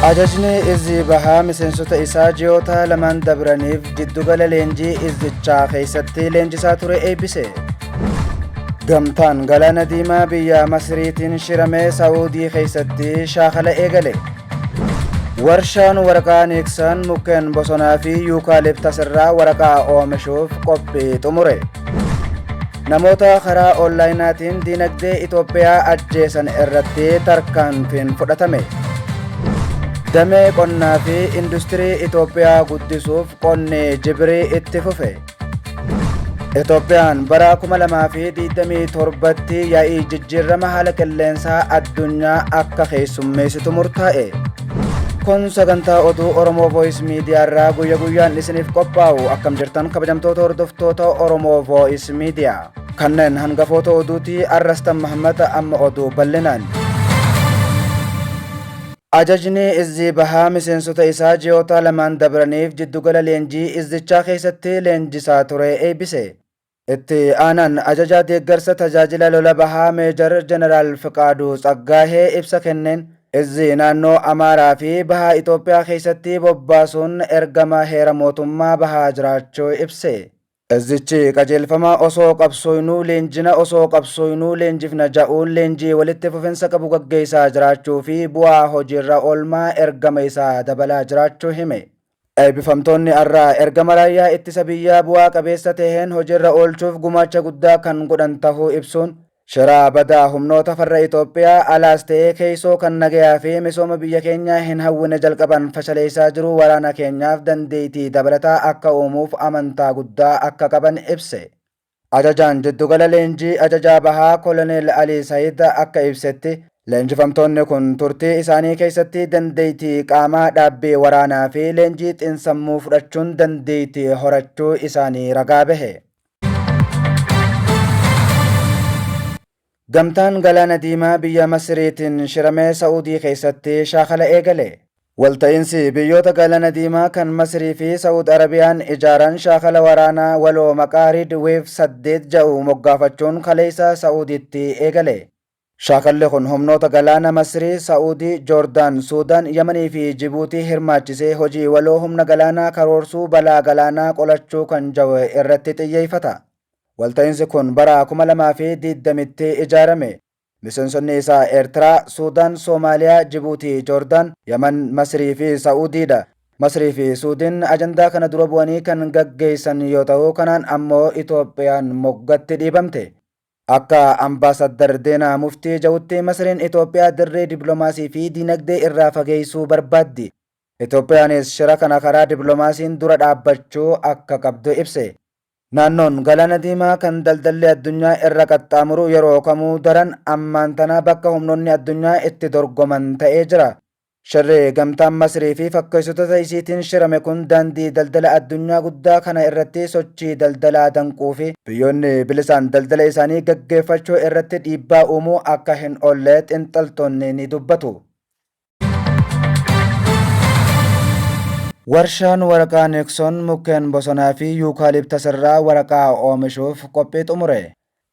Ajajni Izzii Bahaa miseensota isaa ji'oota lamaan dabraniif jiddugala leenjii Izzichaa keessatti leenjisaa ture eebbise. Gamtaan Galaana Diimaa biyya Masriitiin shiramee Sa'uudii keessatti shaakala eegale. Warshaan waraqaa Niiksan mukkeen bosonaa fi yuukaaliptas irraa waraqaa oomishuuf qophii xumure. Namoota karaa onlaayinaatiin diinagdee Itoophiyaa ajjeesan irratti tarkaanfiin fudhatame. Damee qonnaa fi industirii Itoophiyaa guddisuuf qonni jibirii itti fufe. Itoophiyaan bara 2027tti yaa'ii jijjiirama haala qilleensaa addunyaa akka keessummeessitu murtaa'e. Kun sagantaa oduu Oromoo Voice Media irraa guyya guyyaan isiniif qophaa'u akkam jirtan kabajamtoota hordoftoota Oromoo Voice Media. Kanneen hangafoota oduuti Arrastan Mahammad amma oduu bal'inaan. Ajajni Izzii Bahaa miseensota isaa ji'oota lamaan dabraniif jiddugala leenjii Izzichaa keessatti leenjisaa ture eebbise. Itti aanaan ajajaa deeggarsa tajaajila lola bahaa Meejar Jeneraal Fiqaaduu Tsaggaahee ibsa kenneen Izzii naannoo Amaaraa fi Baha Itoophiyaa keessatti bobbaasuun ergama heera mootummaa bahaa jiraachuu ibse. Izzichi qajeelfama osoo qabsooynuu leenjina osoo qabsooynuu leenjifna ja'uun leenjii walitti fufinsa qabu gaggeessaa jiraachuu fi bu'aa hojiirra oolmaa ergama isaa dabalaa jiraachuu hime. Eebbifamtoonni har'aa ergama raayyaa ittisa biyyaa bu'aa qabeessa taheen hojiirra oolchuuf gumaacha guddaa kan godhan tahuu ibsuun, shira badaa humnoota farra Itoophiyaa alaas ta'ee keessoo kan nagayaa fi misooma biyya keenyaa hin hawwine jalqaban fashaleessaa jiru waraana keenyaaf dandeettii dabalataa akka uumuuf amantaa guddaa akka qaban ibse. Ajajaan Jiddugala Leenjii Ajajaa Bahaa Koloneel Alii Sayid akka ibsetti, leenjifamtoonni kun turtii isaanii keessatti dandeettii qaamaa, dhaabbii waraanaa fi leenjii xinsammuu fudhachuun dandeettii horachuu isaanii ragaa bahe. Gamtaan Galaana Diimaa biyya Masiriitiin shiramee Sa'uudii keessatti shaakala eegale. Walta'iinsi biyyoota Galaana Diimaa kan Masirii fi Sa'uud Arabiyaan ijaaran shaakala waraanaa waloo maqaa Red Wave 8 ja'u moggaafachuun kaleessa Sa'uudiitti eegale. Shaakalli kun humnoota galaana Masirii, Sa'uudii, Joordaan, Suudaan, Yamanii fi Jibuutii hirmaachisee hojii waloo humna galaanaa karoorsuu balaa galaanaa qolachuu kan ja'u irratti xiyyeeffata. Walta'iinsi kun bara 2020tti ijaarame. Miseensonni isaa Eertiraa, Suudaan, Soomaaliyaa, Jibuutii, Joordaan, Yaman, Masrii fi Sa'uudiidha. Masrii fi Suudiin ajandaa kana dura bu'anii kan gaggeessan yoo ta'u, kanaan ammoo Itoophiyaan moggatti dhiibamte. Akka Ambaasaddar Deenaa Muftii ja'utti Masriin Itoophiyaa dirree diplomaasii fi diinagdee irraa fageessuu barbaaddi. Itoophiyaanis shira kana karaa diplomaasiin dura dhaabbachuu akka qabdu ibse. Naannoon Galaana Diimaa kan daldalli addunyaa irra qaxxaamuru yeroo kamuu daran ammaan tana bakka humnoonni addunyaa itti dorgoman ta'ee jira. Shirri gamtaan Masrii fi fakkeessitoota isiitiin shirame kun daandii daldala addunyaa guddaa kana irratti sochii daldalaa danquu fi biyyoonni bilisaan daldala isaanii gaggeeffachuu irratti dhiibbaa uumuu akka hin oolle xinxaltoonni ni dubbatu. Warshaan waraqaa Nikson mukkeen bosonaa fi yuukaaliptas irraa waraqaa oomishuuf qophii xumure.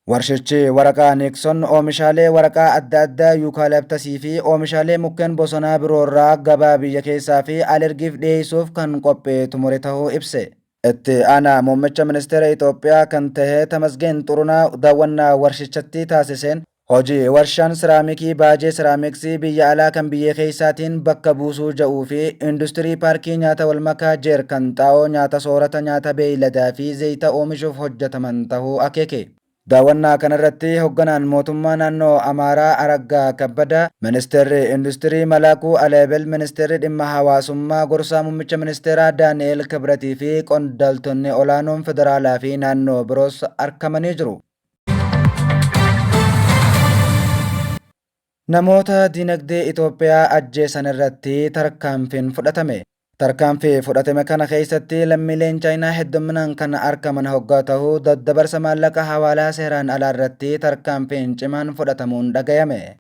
Warshichi waraqaa Nikson oomishaalee waraqaa adda addaa yuukaaliptasii fi oomishaalee mukkeen bosonaa biroorraa gabaa biyya keessaa fi alergiif dhiyeessuuf kan qophii xumure tahuu ibse. Itti aanaa muummicha ministeera Itoophiyaa kan tahe Tamasgeen Xurunaa daawwannaa warshichatti taasiseen Hojii warshaan siraamikii Baajee Siraamiksii biyya alaa kan biyya keessaatiin bakka buusuu ja'uu fi Industirii Paarkii Nyaata Walmakaa Jeer kan xaa'oo nyaata soorata nyaata beeyladaa fi zeyita oomishuuf hojjataman tahuu akeeke. Daawwannaa kanarratti hogganaan mootummaa naannoo Amaaraa Araggaa Kabbadaa, Ministeerri Industirii Malaakuu Aleebel, Ministeerri Dhimma Hawaasummaa Gorsaa Muummicha Ministeeraa Daani'eel Kibratii fi qondaaltonni olaanoon federaalaa fi naannoo biroos arkamanii jiru. Namoota dinagdee Itoophiyaa ajjeesan irratti tarkaanfiin fudhatame. Tarkaanfii fudhatame kana keessatti lammiileen Chaayinaa heddumminaan kan arkaman hoggaa tahu, daddabarsa maallaqa hawaalaa seeraan alaa irratti tarkaanfiin cimaan fudhatamuun dhagayame.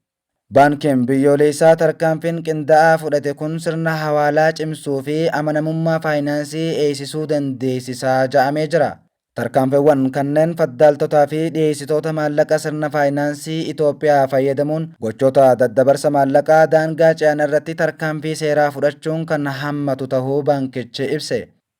Baankiin Biyyooleessaa tarkaanfiin qindaa'aa fudhate kun sirna hawaalaa cimsuu fi amanamummaa faayinaansii eeysisuu dandeessisa ja'amee jira. Tarkaanfiiwwan kanneen faddaaltotaa fi dhiyeessitoota maallaqa sirna faayinaansii Itoophiyaa fayyadamuun gochoota daddabarsa maallaqaa daangaa ce'an irratti tarkaanfii seeraa fudhachuun kan hammatu tahuu baankichi ibse.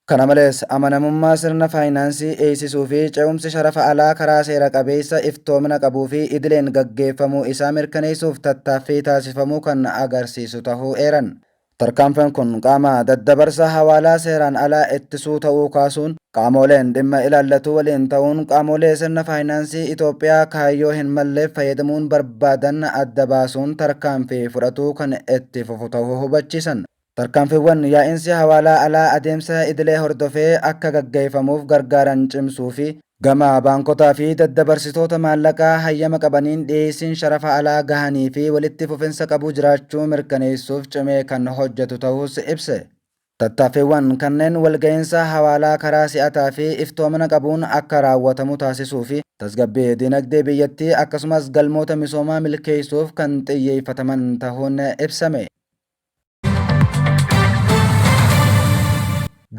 Kana malees, amanamummaa sirna faayinaansii eegsisuu fi ce'umsi sharafa alaa karaa seera qabeessa, iftoomina qabuu fi idileen gaggeeffamuu isaa mirkaneessuuf tattaaffii taasifamu kan agarsiisu tahuu eeran. Tarkaanfiin kun qaama daddabarsa hawaalaa seeraan alaa ittisuu ta'uu kaasuun, qaamooleen dhimma ilaallatu waliin ta'uun qaamolee sirna faayinaansii Itoophiyaa kaayyoo hin malleef fayyadamuun barbaadan adda baasuun tarkaanfii fudhatuu kan itti fufu ta'uu hubachiisan. Tarkaanfiiwwan yaa'insi hawaalaa alaa adeemsa idilee hordofee akka gaggeeffamuuf gargaaran cimsuu fi Gama baankotaa fi daddabarsitoota maallaqaa hayyama qabaniin dhiyeessiin sharafa alaa gahanii fi walitti fufinsa qabu jiraachuu mirkaneessuuf cimee kan hojjetu tahuus ibse. Tattaaffiiwwan kanneen walga'iinsa hawaalaa karaa si'ataa fi iftoomina qabuun akka raawwatamu taasisuu fi tasgabbii dinagdee biyyattii akkasumas galmoota misoomaa milkeessuuf kan xiyyeeffataman tahuun ibsame.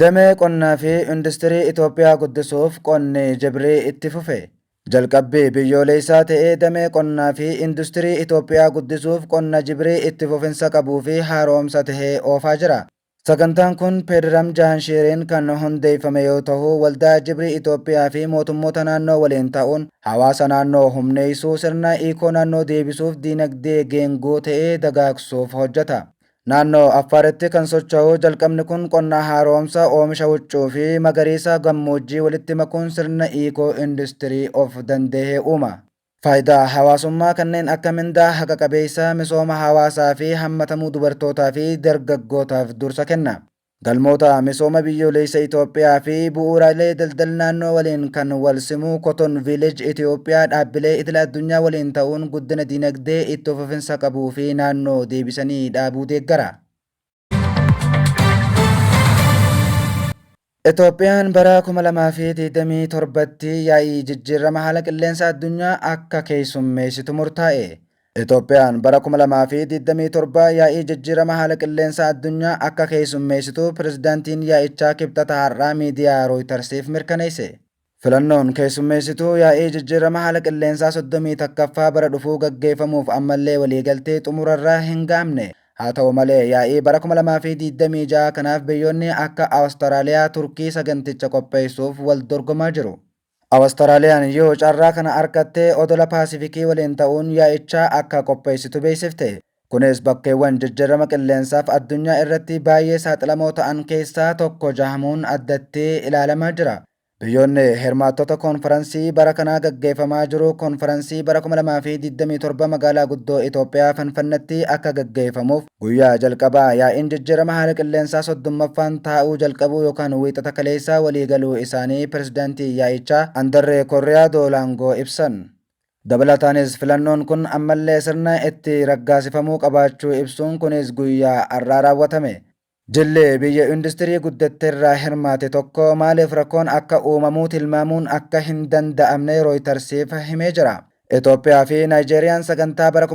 Damee qonnaa fi industirii Itoophiyaa guddisuuf qonni jibrii itti fufe. Jalqabbii biyyooleessaa ta'ee damee qonnaa fi industirii Itoophiyaa guddisuuf qonna jibrii itti fufinsa qabuu fi haaromsa tahee oofaa jira. Sagantaan kun Peediram Jaanshiiriin kan hundeeffame yoo tahu, Waldaa Jibrii Itoophiyaa fi mootummoota naannoo waliin ta'uun hawaasa naannoo humneessuu, sirna iikoo naannoo deebisuuf diinagdee geengoo ta'e dagaagsuuf hojjeta. Naannoo Affaaritti kan socho'u jalqabni kun qonna haaromsa, oomisha huccuu fi magariisa gammoojjii walitti makuun sirna iikoo industirii of danda'e uuma. Faayidaa hawaasummaa kanneen akka mindaa haqa qabeessa, misooma hawaasaa fi hammatamuu dubartootaa fi dargaggootaaf dursa kenna. Galmoota misooma biyyooleessa Itoophiyaa fi bu'uuraalee daldal naannoo waliin kan wal simu Cotton Village Itoophiyaa dhaabbilee idila addunyaa waliin ta'uun guddina dinagdee itti fufinsa qabuu fi naannoo deebisanii dhaabuu deeggara. Itoophiyaan bara 2027tti yaa'ii jijjiirama haala qilleensa addunyaa akka keessummeessitu murtaa'e. Itoophiyaan bara 2027 yaa'ii jijjiirama haala qilleensa addunyaa akka keessummeessitu pirezidaantiin yaa'ichaa Kibxata har'aa miidiyaa Rooytarsiif mirkaneesse. Filannoon keessummeessituu yaa'ii jijjiirama haala qilleensaa 31ffaa bara dhufuu gaggeeffamuuf ammallee waliigaltee xumurarra hin ga'amne. Haa ta'u malee yaa'ii bara 2026 kanaaf biyyoonni akka Awustaraaliyaa, Turkii saganticha qopheessuuf wal dorgomaa jiru. Awustaraaliyaan yoo carraa kana argatte odola Paasifikii waliin ta'uun yaa'icha akka qopheessitu beeksifte. Kunis bakkeewwan jijjiirama qilleensaaf addunyaa irratti baay'ee saaxilamoo ta'an keessaa tokko jahamuun addatti ilaalamaa jira. Biyyoonni hirmaattota koonfaransii bara kanaa gaggeeffamaa jiru koonfaransii bara 2027 magaalaa guddoo Itoophiyaa Finfinnetti akka gaggeeffamuuf guyyaa jalqabaa yaa'iin jijjiirama haala qilleensaa 30ffaan taa'uu jalqabuu yookaan Wiixata kaleessaa waliigaluu isaanii pirezidaantii yaa'ichaa Andarree Korriyaa Doolaangoo ibsan. Dabalataanis filannoon kun ammallee sirna itti raggaasifamuu qabaachuu ibsuun kunis guyyaa har'aa raawwatame. Jilli biyya industirii guddatterraa hirmaate tokko maaliif rakkoon akka uumamuu tilmaamuun akka hin danda'amne Rooytarsiif himee jira. Itoophiyaa fi Naayijeeriyaan sagantaa bara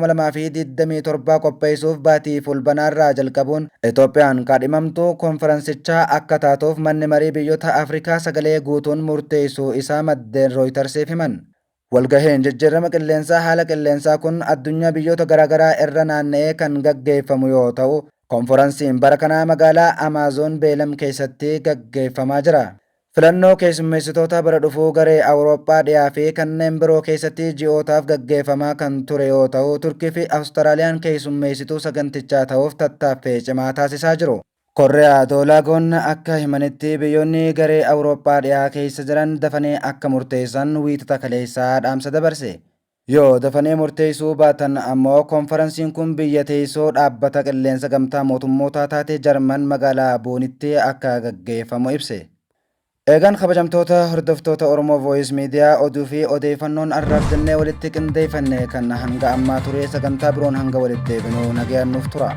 2027 qopheessuuf baatii Fulbanaarraa jalqabuun Itoophiyaan kaadhimamtuu konfaransichaa akka taatuuf manni marii biyyoota Afrikaa sagalee guutuun murteessuu isaa maddeen Rooytarsiif himan. Walgahiin jijjiirrama qilleensaa haala qilleensaa kun addunyaa biyyoota garaagaraa irra naanna'ee kan gaggeeffamu yoo ta'u, konforansiin bara kanaa magaalaa Amaazoon Beelam keessatti gaggeeffamaa jira. Filannoo keessummeessitoota bara dhufuu garee Awurooppaa dhiyaa fi kanneen biroo keessatti ji'ootaaf gaggeeffamaa kan ture yoo ta'u, Turkii fi Awustaraaliyaan keessummeessituu sagantichaa ta'uuf tattaaffii cimaa taasisaa jiru. Korriyaa Doolaagoon akka himanitti biyyoonni garee Awurooppaa dhiyaa keessa jiran dafanii akka murteessan Wiixata kaleessaa dhaamsa dabarse. Yoo dafanii murteessuu baatan ammoo konfaransiin kun biyya teessoo dhaabbata qilleensa gamtaa mootummootaa taate Jarman magaalaa Boonitti akka gaggeeffamu ibse. Eegaan kabajamtoota hordoftoota Oromoo Voice Media oduu fi odeeffannoon har'aaf jennee walitti qindeeffanne kan hanga ammaa ture sagantaa biroon hanga walitti deebinu nagayaan nuuf tura.